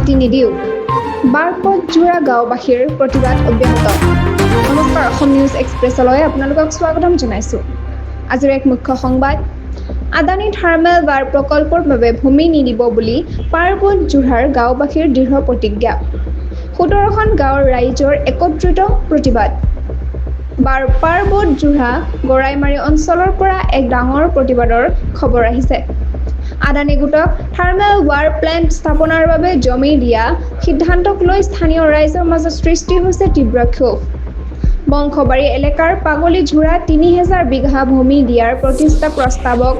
মাটি নিদিওঁ। বাৰপতজোৰা গাঁওবাসীৰ প্ৰতিবাদ অব্যাহত। নমস্কাৰ, অসম নিউজ এক্সপ্ৰেছলৈ আপোনালোকক স্বাগতম জনাইছোঁ। আজিৰ এক মুখ্য সংবাদ: আদানী থাৰ্মেল পাৱাৰ প্ৰকল্পৰ বাবে ভূমি নিদিব বুলি পাৰ্বতজোৰাৰ গাঁওবাসীৰ দৃঢ় প্ৰতিজ্ঞা। 17খন গাঁৱৰ ৰাইজৰ একত্ৰিত প্ৰতিবাদ। পাৰ্বতজোৰা গৰাইমাৰী অঞ্চলৰ পৰা এক ডাঙৰ প্ৰতিবাদৰ খবৰ আহিছে। আদানী গোটক থাৰ্মেল পাৱাৰ প্লেণ্ট স্থাপনৰ বাবে জমি দিয়া সিদ্ধান্তক লৈ স্থানীয় ৰাইজৰ মাজত সৃষ্টি হৈছে তীব্ৰ ক্ষোভ। বংশবাৰী এলেকাৰ পাগলীঝোৰা 3000 বিঘা ভূমি দিয়াৰ প্ৰতিষ্ঠা প্ৰস্তাৱক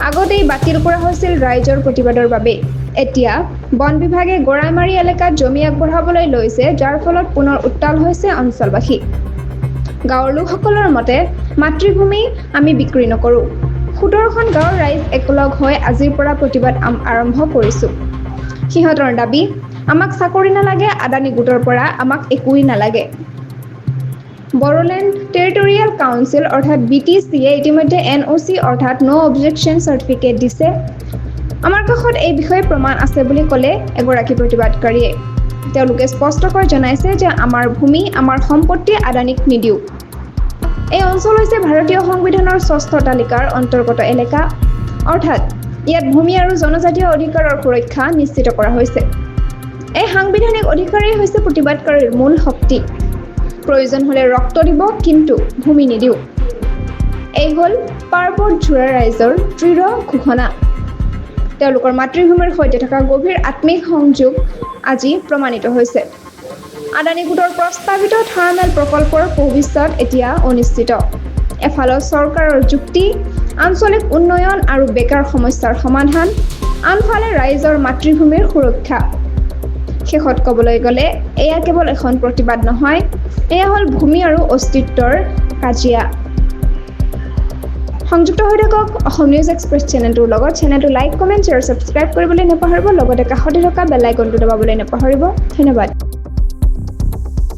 আগতেই বাতিল কৰা হৈছিল ৰাইজৰ প্ৰতিবাদৰ বাবেই। এতিয়া বন বিভাগে গৰাইমাৰী এলেকাত জমি আগবঢ়াবলৈ লৈছে, যাৰ ফলত পুনৰ উত্তাল হৈছে অঞ্চলবাসী। গাঁৱৰ লোকসকলৰ মতে, মাতৃভূমি আমি বিক্ৰী নকৰোঁ। 17খন গাঁৱৰ ৰাইজ একেলগ হৈ আজিৰ পৰা প্ৰতিবাদ আৰম্ভ কৰিছোঁ। সিহঁতৰ দাবী, আমাক চাকৰি নালাগে, আদানী গোটৰ পৰা আমাক একোৱেই নালাগে। বড়োলেণ্ড টেৰিটৰিয়েল কাউন্সিল অৰ্থাৎ বিটিচিয়ে ইতিমধ্যে এনঅ'চি অৰ্থাৎ ন' অবজেকশ্যন চাৰ্টিফিকেট দিছে। আমাৰ কাষত এই বিষয়ে প্ৰমাণ আছে বুলি ক'লে এগৰাকী প্ৰতিবাদকাৰীয়ে। তেওঁলোকে স্পষ্টকৈ জনাইছে যে আমাৰ ভূমি, আমাৰ সম্পত্তি আদানীক নিদিওঁ। এই অঞ্চল হৈছে ভাৰতীয় সংবিধানৰ ষষ্ঠ তালিকাৰ অন্তৰ্গত এলেকা, অৰ্থাৎ ইয়াত ভূমি আৰু জনজাতীয় অধিকাৰৰ সুৰক্ষা নিশ্চিত কৰা হৈছে। এই সাংবিধানিক অধিকাৰেই হৈছে প্ৰতিবাদকাৰীৰ মূল শক্তি। প্ৰয়োজন হ'লে ৰক্ত দিব, কিন্তু ভূমি নিদিওঁ। এই হ'ল পাৰ্বতঝোৰা ৰাইজৰ দৃঢ় ঘোষণা। তেওঁলোকৰ মাতৃভূমিৰ সৈতে থকা গভীৰ আত্মিক সংযোগ আজি প্ৰমাণিত হৈছে। আদানী গোটৰ প্ৰস্তাৱিত থাৰ্মেল প্ৰকল্পৰ ভৱিষ্যত এতিয়া অনিশ্চিত। এফালে চৰকাৰৰ যুক্তি, আঞ্চলিক উন্নয়ন আৰু বেকাৰ সমস্যাৰ সমাধান, আনফালে ৰাইজৰ মাতৃভূমিৰ সুৰক্ষা। শেষত ক'বলৈ গ'লে এয়া কেৱল এখন প্ৰতিবাদ নহয়, এয়া হ'ল ভূমি আৰু অস্তিত্বৰ কাজিয়া। সংযুক্ত হৈ থাকক অসম নিউজ এক্সপ্ৰেছ চেনেলটোৰ লগত। চেনেলটো লাইক, কমেণ্ট, শ্বেয়াৰ, ছাবস্ক্ৰাইব কৰিবলৈ নাপাহৰিব। লগতে কাষতে থকা বেল আইকনটো দবাবলৈ নাপাহৰিব। ধন্যবাদ।